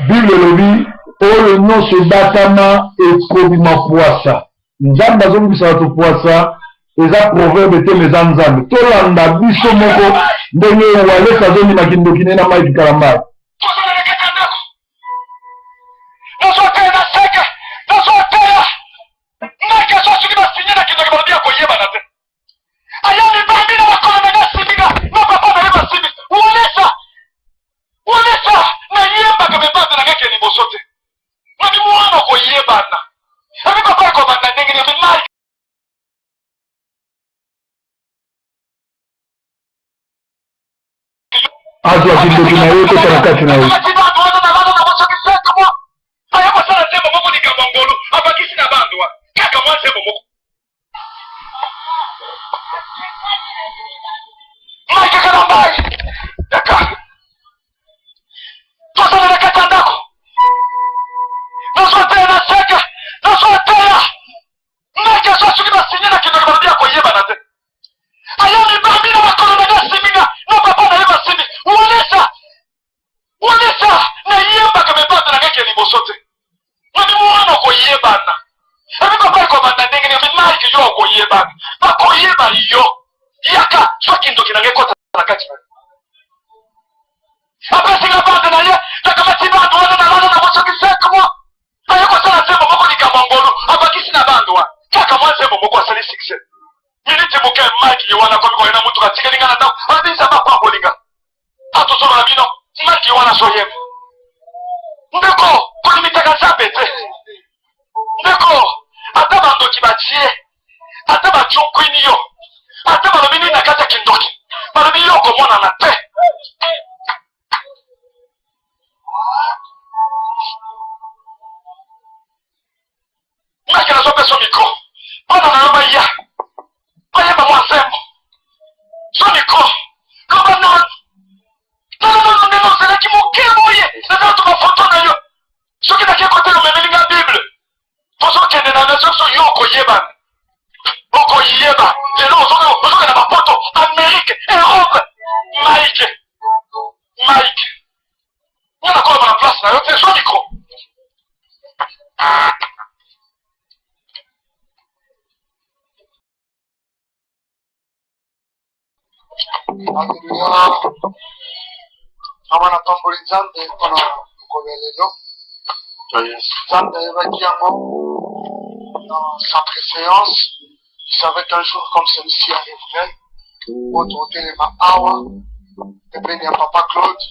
Bible elobi oyo nyonso ebatama ekobima pwasa. Nzambe azobimisa bato pwasa, eza proverbe te mais eza Nzambe. Tolanda biso moko ndenge Walesa azondima kindoki ne na Mike Kalambay. Aya mibambi na makolo na nga asimbi nga na papa na ye basimbi walesa walesa nayembaka me bande na nga ke liboso te nabi mwana okoyebana abi papa ekobanda ndenge nini abi Azwa kindoki na ye ekota na kati na ye. Aya kosala nzembo moko likambo ngolu abakisi na bando wana kaka mwa nzembo moko Mike Kalambay yaka tozali na kati ya ndako nazoteya na seke nazoteya Mike azwa soki basinye na kindoki balobi ya koyebana te aya mibambi na makolo na nga asimbi nga na papa na ye basimbi walesa walesa nayembaka mebanda na nga ke liboso te nabi mwana okoyebana abi papa ekobanda ndenge nini abi mike yo okoyebana bakoyeba yo yaka zwa kindoki na nga ekota na kati na apesi nga bande na ye nakamati bande wana nalala nango soki 5 mois Aye kosala nzembo moko likambo ya ngolu abakisi na bande wana kaka mwa nzembo moko asali succès miniti moke Mike ye wana akomi koya na motuka atikeli nga na ndako alobi nzambe apamboli nga atosolola bino Mike ye wana azoyemba ndeko kolimitaka nzambe te ndeko ata bandoki batie ata bacukwini yo ata balobi nini na kati ya kindoki balobi yo okomonana te Mike nazopesa mikro bana na yo baya bayeba mwa nzembo zwa mikro loba nanu tala nanu ndenge ozalaki moke boye nazala to bafoto na yo soki nake kotela omemeli nga bible tozokende na nation so yo okoyebana okoyeba lelo ozokende bapoto amerike europe mike mike nga nakoloba na place na yo te zwa micro Aleluya. Mama napamboli Nzambe mpona mokolo ya lelo. Nzambe ayebaki yango dans sa préséance. Il savait qu'un jour comme celui-ci arriverait, po tokotelema awa pembeni ya papa Claude.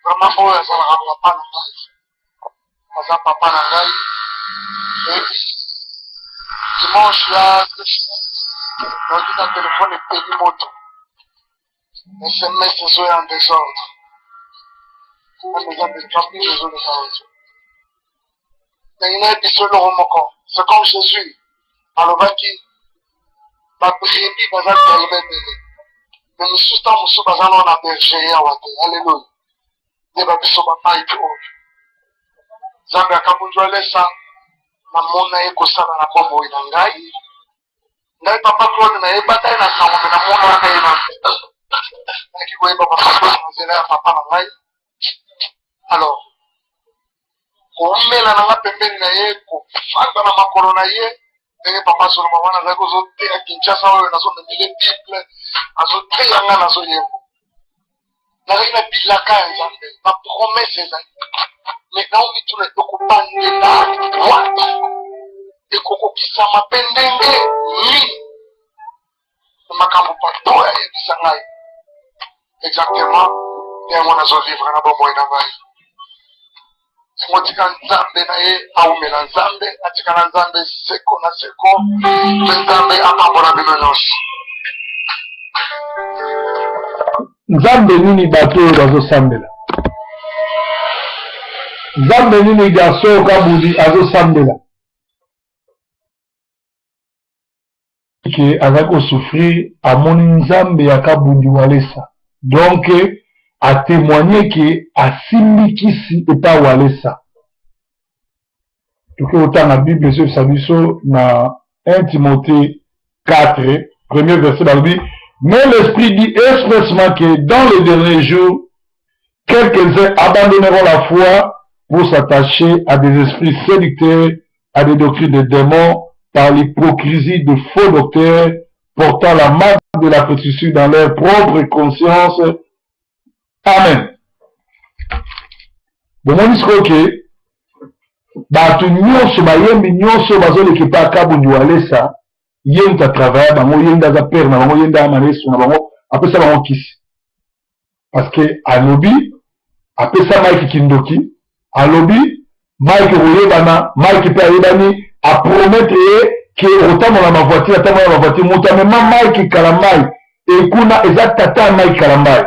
Vraiment oyo azalaka papa na ngai, aza papa na ngai. Et dimanche ya nayoki na telefone epeli moto, sms ezoya en desordre. Wana eza metrapine ezoleka oyo. Ndenge nayebi biso eloko moko, c'est comme Jésus alobaki ba brebis baza tellement ebele, mais misusu ntango mosusu baza nano na bergerie awa te. Alleluya. Nde ba biso ba Mike oyo Nzambe akabundu alesa namona ye kosala na bomoi na ngai. Ngai papa Claude nayebaka ye na sango, me namonaka ye na nayaki koyeba papa Claude na nzela ya papa na ngai. Alors kowumela na nga pembeni na ye, kofanda na makolo na ye, ndenge papa azoloba wana azalaki kozoteya Kinshasa oyo nazomemele Bible, azoteya nga nazoyemba. Nazalaki na bilaka ya Nzambe, ba promesse ezali, mais naomituna ekobandela wapi, ekokokisama mpe ndenge nini? Makambo papa oyo ayebisa ngai exactement nde yango nazovivre na bomoi na ngai. Yango tika Nzambe na ye awumela, Nzambe atika na Nzambe seko na seko, mpe Nzambe apambola bino nyonso. Nzambe nini bato oyo bazosambela? Nzambe nini garçon oyo Kabudi azosambela? Ke azali ko souffrir amoni nzambe ya kabundi walesa donc a temoigne ke asimbi kisi epa walesa. Toke kotanga bible ezoyebisa biso na 1 Timothée 4 premier verset balobi. Mais l'Esprit dit expressement que dans les derniers jours, quelques-uns abandonneront la foi pour s'attacher à des esprits séducteurs, à des doctrines de démons, par l'hypocrisie de faux docteurs, portant la marque de la prostitution dans leur propre conscience. Amen. Bomoni sikoyo ke bato nyonso bayembi nyonso bazoleka epa Kabundi Walesa, ye moto atravaya bango, ye nde aza pere na bango, ye nde amana esunga bango, apesa bango kisi. Parce que alobi apesa Mike kindoki, alobi Mike okoyebana, Mike mpe ayebani, apromettre ye ke okotambola na voiture, atambola na voiture. Moto amema Mike Kalambay ekuna eza tata ya Mike Kalambay.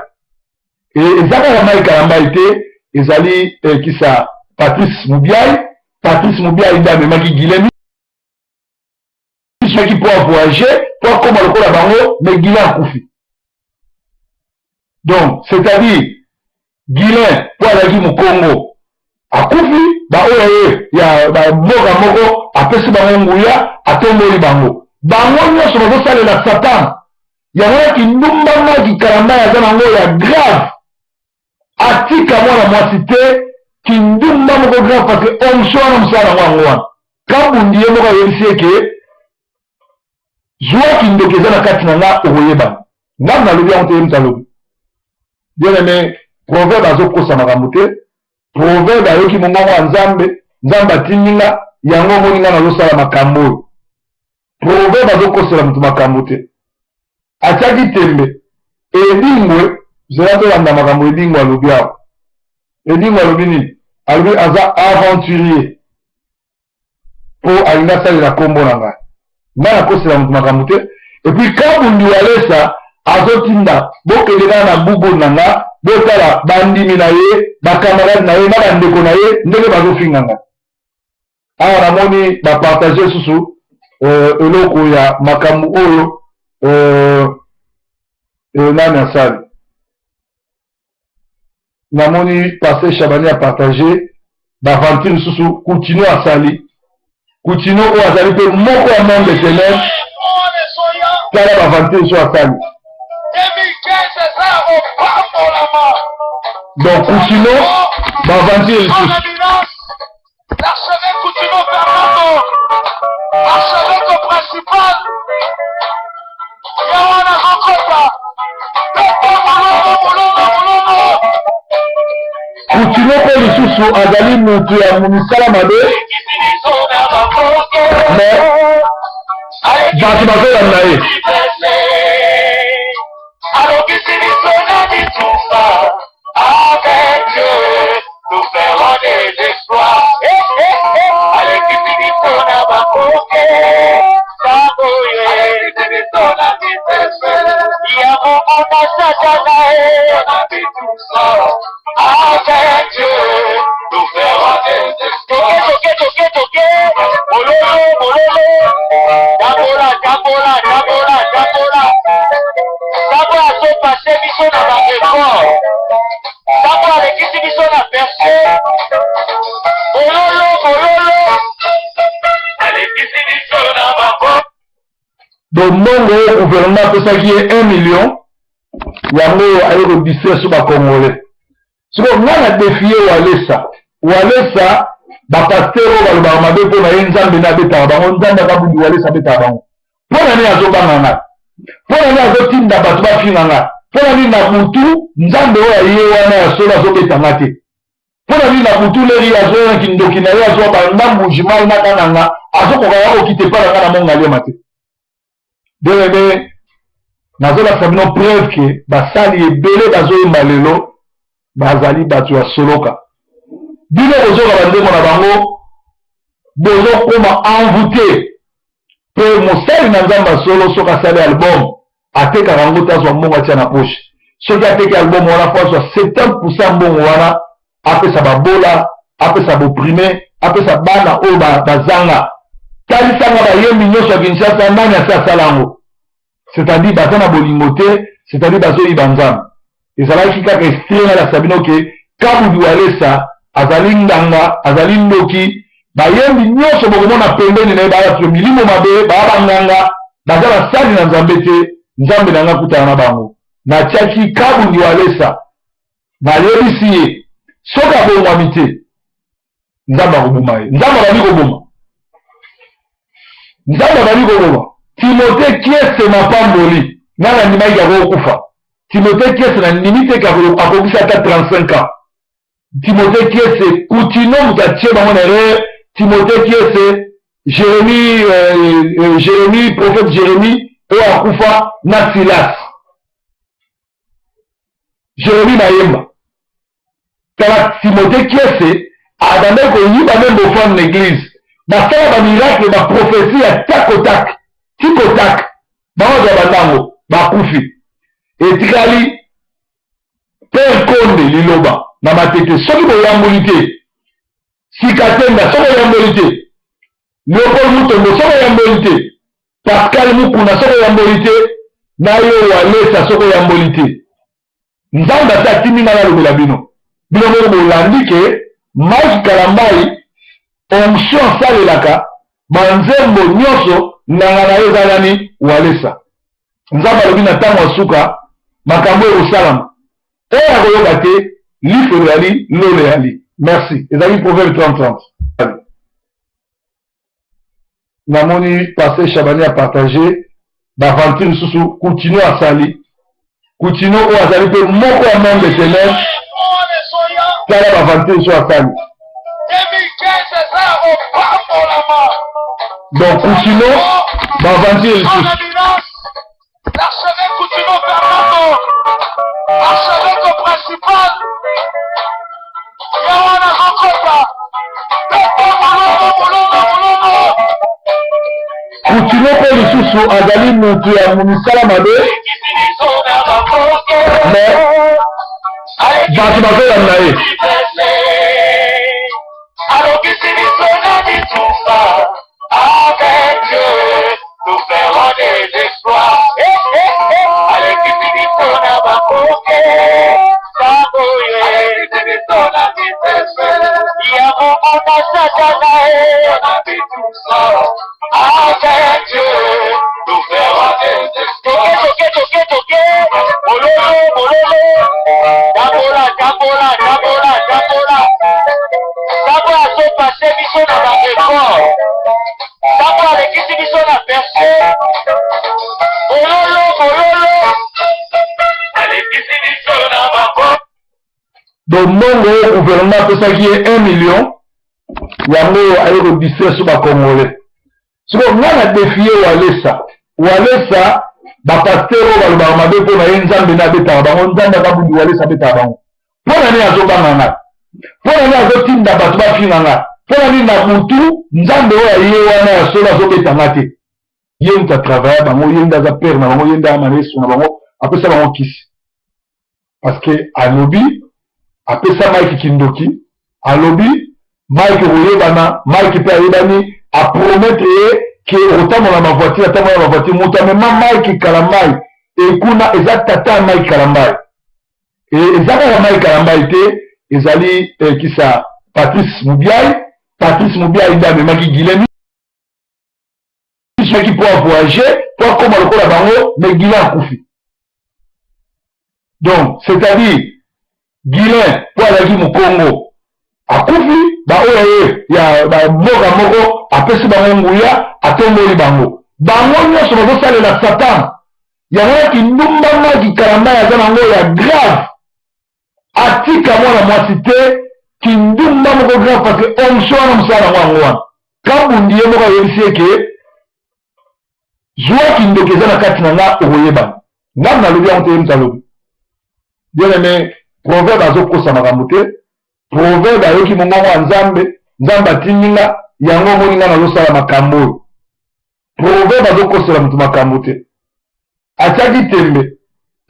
Eza kaka Mike Kalambay te, ezali kisa Patrice Mubiai. Patrice Mubiai nde amemaki Guilhem soki mpo avoyage mpo akoma lokola bango, mais Guilhem akufi. Donc c'est-à-dire Guilhem mpo azalaki mokongo akufi, baoyo ye ya mboka moko apesi bango nguya, atomboli bango, bango nyonso bazosalela Satan. Yango wana kindumba Mike Kalambay aza nango ya grave, atika mwana mwasi te, kindumba moko grave, parce que onction wana mosala nango yango wana. Kabundi ye moko ayebisi ye ke zwa kindoki eza na kati na nga, okoyebana. Nga nalobi yango te, ye moto alobi. Bien aimé, proverbe azokosa makambo te. Proverbe ayoki mongongo ya Nzambe, Nzambe atindi nga, yango omoni nga nazosala makambo oyo. Proverbe azokosela moto makambo te. Atiaki tembe Edingwe, zela tolanda makambo Edingwe alobi awa. Edingwe alobi nini? Alobi aza aventurier mpo alingi asalela nkombo na ngai. Ngai nakosela moto makambo te. Et puis Kabundi Walesa azotinda bokende kaka na Google na nga, botala bandimi na ye, bakamarade na ye na bandeko na ye ndenge bazofinga ngai. Awa namoni bapartage lisusu eloko ya makambo oyo nani asali. Namoni Pasteur Chabani a partage baventure lisusu Kutino asali. Kutino oyo azali mpe moko ya monde de ténèbres, tala baventure lisusu asali. Donc Kutino baventure lisusu. L'archevêque Kutino Fernando, archevêque principal, Yawana Zokota, Kutino mpe lisusu azali mutu ya misala mabe, mais bato bazolanda ye. Alobisi biso na bitumba, avec Dieu nous ferons des exploits. Alekisi biso na bakoke, saboye alekisi biso na bitese ya mokona satana e na bitumba, avec Dieu nous ferons des exploits. Toke toke toke, bololo bololo, tabola tabola tabola tabola. Ntango azopase biso na baeffort, ntango alekisi biso na perse, bololo bololo, alekisi biso na bako. Donc mbongo oyo gouvernement apesaki ye 1 million, yango oyo aye kodistraire so bacongolais. Sikoyo ngai na defie Walesa. Walesa bapasteur oyo balobaka mabe mpo na ye, Nzambe nde abetaka bango, Nzambe akabundi Walesa abetaka bango. Mpo na nini azobanga ngai? Mpo na nini azotinda bato bafinga ngai? Mpo na nini na butu Nzambe oyo aye wana ya solo azobeta ngai te? Mpo na nini na butu leri azoya na kindoki na ye, azwa banda Mbuji-Mayi na Kananga, azokoka ya kokita epai na ngai na Mongaliema te? Bien-aimé, nazolakisa bino preuve ke basali ebele bazoyemba lelo bazali bato ya soloka. Bino bozoka banzembo na bango, bozokoma envoûté. Pe mosali na Nzambe ya solo soki asali album atekaka yango te, azwa mbongo atia na poche. Soki ateki album wana fo azwa 70% mbongo wana apesa babola, apesa boprime, apesa bana oyo bazanga. Talisanga bayembi nyonso ya Kinshasa nani asi asala yango. C'est-à-dire baza na bolingo te, c'est-à-dire bazoyiba Nzambe. Ezalaki kaka esprit nalakisa bino ke Kabudi Walesa azali nganga, azali ndoki. Bayembi nyonso bokomona pembeni na ye baya bato milimo mabe, baya banganga, baza basali na Nzambe te. Nzambe na ngai akutana na bango. Natiaki Kabundi Walesa, nayebisi ye soki abongwami te, Nzambe akoboma ye. Nzambe abandi koboma, Nzambe abandi koboma. Timote Kiese mapamboli ngai nandimaki akokufa. Timote Kiese nandimi te ke akokisi ata 35 ans. Timothée Kiese Kutino moto atie bango na erreur. Timothée Kiese, Jérémie, Jérémie, prophète Jérémie oyo akufa na Silas, Jérémie Mayemba. Tala Timothée Kiese abandaki koyiba meme bofane na église, basala bamiracle, baprophétie ya tak au tak, tic au tac, bango azwa bandango bakufi. Etikali Père Konde liloba na matete soki boyamboli te, Sikatenda soki oyamboli te, Leopold Mutombo soki oyamboli te, Pascal Mukuna soki oyamboli te, na yo Walesa soki oyamboli te. Nzambe ata atindi ngai nalobela bino. Bino moko bolandi ke Mike Kalambayi onction asalelaka banzembo nyonso nganga na ye eza nani? Walesa. Nzambe alobi na ntango ya suka makambo ekosalama. Oyo akoyoka te, lifelo yali, lolo yali. Merci. Ezalaki Proverbe 30 30. Namoni Pasteur Shabani a partage baventure lisusu. Kutino asali Kutino oyo azali mpe moko ya monde de ténèbres. Tala baventure lisusu asali. Donc Kutino baventure lisusu. L'archevêque Kutino Fernando, archevêque principal, ye wana azokota molongo molongo molongo. Kutino mpe lisusu azali mutu ya misala mabe, mais bato bazoyamba ye. Alokisi biso na bitumba avec Dieu, nous ferons des exploits. Alekisi biso na bakoke saboye, alekisi biso na bitese ya monguna satana e na bitumba avec Dieu, nous ferons des exploits. Toke toke toke, mololo mololo, tambola tambola tambola tambola. Ntango azopase biso na barecord, ntango alekisi biso na perse, bololo bololo, alekisi biso na bako. Donc mbongo oyo gouvernement apesaki ye 1 million, yango oyo aye kodistraire so bacongolais. Sikoyo ngai na defie Walesa. Walesa, bapasteur oyo balobaka mabe mpo na ye, Nzambe nde abetaka bango. Nzambe akabundi Walesa abetaka bango. Mpo na nini azobanga ngai? Mpo na nini azotinda bato bafinga ngai? Mpo na nini na butu Nzambe oyo aye wana ya solo azobeta ngai te? Ye moto atravaya bango, ye nde aza pere na bango, ye nde ama na Yesu na bango, apesa bango kisi. Parce que alobi apesa Mike kindoki, alobi Mike okoyebana, Mike mpe ayebani, apromettre ye ke okotambola na bavoiture, atambola na bavoiture. Moto amema Mike Kalambay ekuna eza tata ya Mike Kalambay. Eza kaka Mike Kalambay te, ezali kisa Patrice Mubiai. Patrice Mubiai nde amemaki Guilhem soki mpo avoyage mpo akoma lokola bango, mais Guilhem akufi. Donc c'est-à-dire Guilhem mpo azalaki mokongo akufi, baoyo ye ya bamboka moko apesi bango nguya, atomboli bango, bango nyonso bazosalela Satan. Yango wana kindumba Mike Kalambay aza nango ya grave, atika mwana mwasi te, kindumba moko grave, parce que onction wana mosala nango yango wana. Kabundi ye moko ayebisi ye ke zwa kindoki eza na kati na nga, okoyebana. Ngai nalobi yango te, ye moto alobi. Bien aimé, Proverbe azokosa makambo te. Proverbe ayoki mongongo ya Nzambe, Nzambe atindi nga, yango omoni nga nazosala makambo oyo. Proverbe azokosela moto makambo te. Atiaki tembe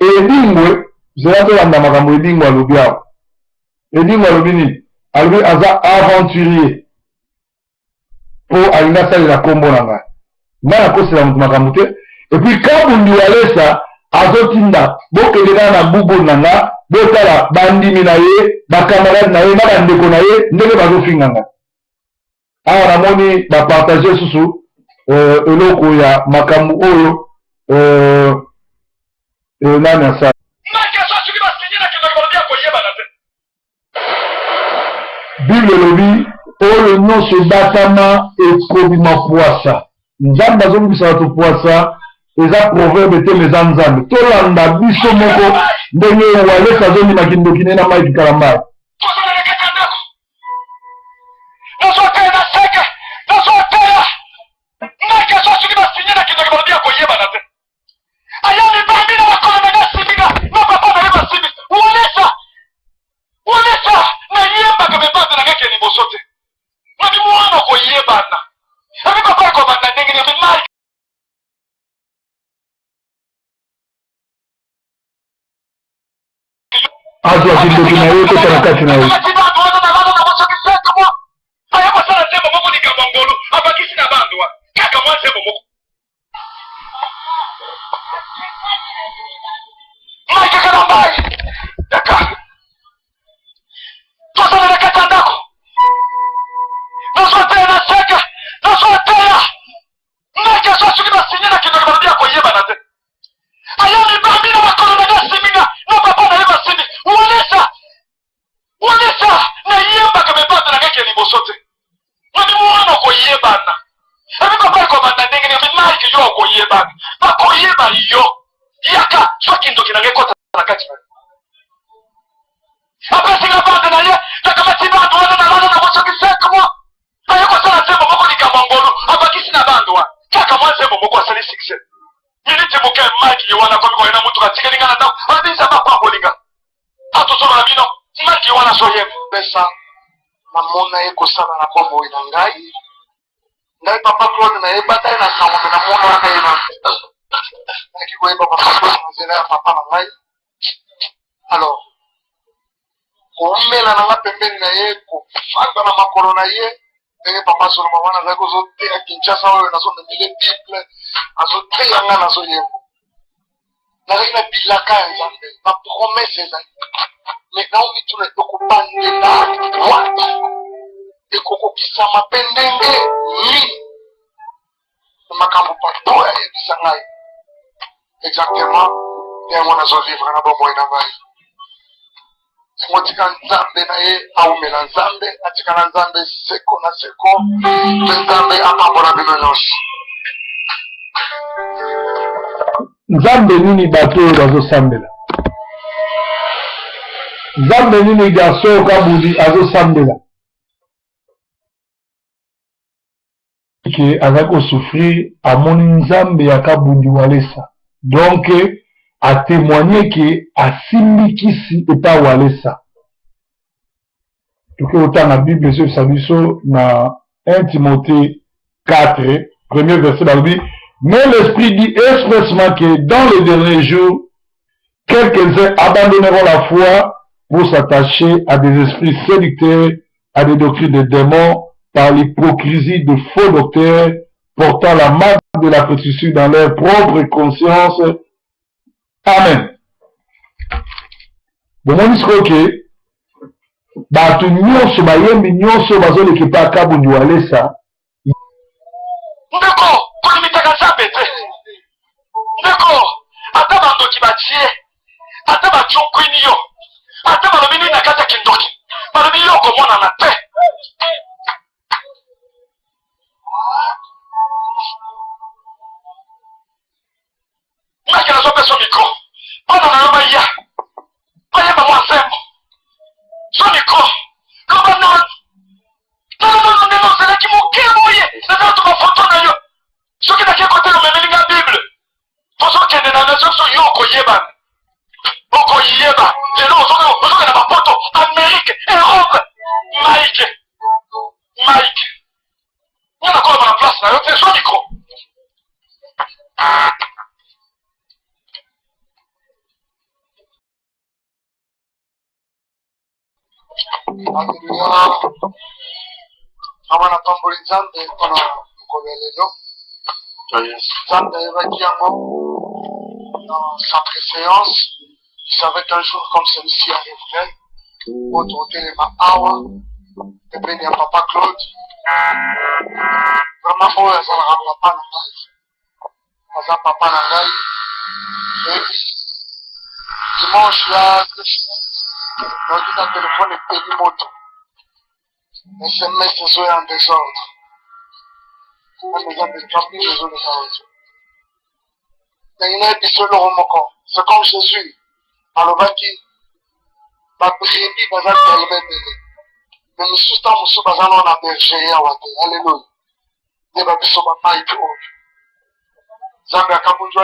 Edingwe, zela tolanda makambo Edingwe alobi awa. Edingwe alobi nini? Alobi aza aventurier mpo alingi asalela nkombo na ngai. Ngai nakosela moto makambo te. Et puis Kabundi Walesa azotinda bokende kaka na Google na nga, botala bandimi na ye, bakamarade na ye na bandeko na ye ndenge bazofinga ngai. Awa namoni bapartage susu eloko ya makambo oyo. Nani asala? Bible elobi oyo nyonso ebatama ekobima pwasa. Nzambe azobimisa bato pwasa, eza proverbe te mais eza Nzambe. Tolanda biso moko ndenge Walesa azondima kindoki ne na Mike Kalambay. Aya mibambi na makolo na nga asimbi nga na papa na ye basimbi walesa walesa nayebaka me bande na nga ke liboso te nabi mwana koyebana abi papa ekobanda ndenge nini mai. Azwa kindoki na ye ekota na kati na ye. Aya kosala nzembo moko likambo ya ngolu abakisi na bando wana kaka mwa nzembo moko mai kaka na mai yaka tozala na kati ya ndako nazoteya na seka nazoteya meke so soki basinye na kindoki balobi ya koyebana te aya mibambi na makolo na nga asimbi nga na papa na ye basimbi walesa walesa nayebaka mebanda na ngaki ya liboso te nabi mwana okoyebana abi papa ekobanda ndenge nini abi mike yo okoyebana bakoyeba yo yaka zwa kindoki na ngai ekota na kati na apesi nga bande na ye nakamati bande wana nalala nango soki 5 mois aye kosala nzembo moko likambo ya ngolu abakisi na bande wana kaka mwa nzembo moko asali succès miniti moke mike ye wana akomi koya na motuka atikeli nga na ndako alobi nzambe apamboli nga atosolola bino mike ye wana azoyemba. Pesa namona ye kosala na bomoi na ngai ngai papa Claude nayebaka ye na sango me namonaka ye na nayaki koyeba papa Claude na nzela ya papa na ngai alors koumela na nga pembeni na ye kofanda na makolo na ye ndenge papa Solomon wana azalaki kozoteya Kinshasa oyo nazomemele Bible azoteya nga nazoyemba nazalaki na bilaka ya Nzambe ba promesse ezali mais naomituna ekobandela wapi ekokokisama mpe ndenge nini makambo papa oyo ayebisa ngai exactement yango nazovivre na bomoi na ngai yango tika nzambe na ye aumela nzambe atika na nzambe seko na seko mpe nzambe apambola bino nyonso. Nzambe nini bato oyo bazosambela? Nzambe nini garçon oyo Kabudi azosambela? Ke azali ko souffrir amoni nzambe ya kabundi walesa donc a temoigne ke asimbi kisi epa walesa toke kotanga bible ezoyebisa biso na 1 Timothée 4 premier verset balobi mais l'esprit dit expressement que dans les derniers jours quelques-uns abandonneront la foi pour s'attacher à des esprits séducteurs, à des doctrines de démons, par l'hypocrisie de faux docteurs portant la marque de la prostitution dans leur propre conscience. Amen. Bomoni sikoyo ke bato nyonso bayembi nyonso bazoleka epa Kabundi Walesa. Ndeko, kolimitaka Nzambe te. Ndeko, ata bandoki batie, ata bacukwini yo, ata balobi nini na kati ya kindoki, balobi yo okomonana te. Mike nazopesa micro, bana na yo baya, bayemba mwa nzembo. Zwa micro, loba nanu. Tala nanu ndenge ozalaki moke boye, naza to bafoto na yo. Soki nake kotala omemeli nga Bible, tozokende na nation so yo okoyebana. Okoyeba lelo ozokende na bapoto, Amerique, Europe. Mike, Mike, nga nakoloba na place na yo te, zwa micro. Aleluya. Mama napamboli Nzambe mpona mokolo ya lelo. Nzambe ayebaki yango dans sa préséance. Il savait qu'un jour comme celui-ci arriverait. Oyo tokotelema awa pembeni ya papa Claude. Vraiment oyo azalaka papa na ngai. Aza papa na ngai. Dimanche ya nayoki na telefone epeli moto, SMS ezoya en désordre, wana eza betrapine ezoleka oyo. Ndenge nayebi biso eloko moko, c'est comme Jésus alobaki, babrebis baza tellement ebele, mais misusu, ntango mosusu baza nano na bergerie awa te. Alleluya! Nde babiso bamike oyo Nzambe akabunzwa.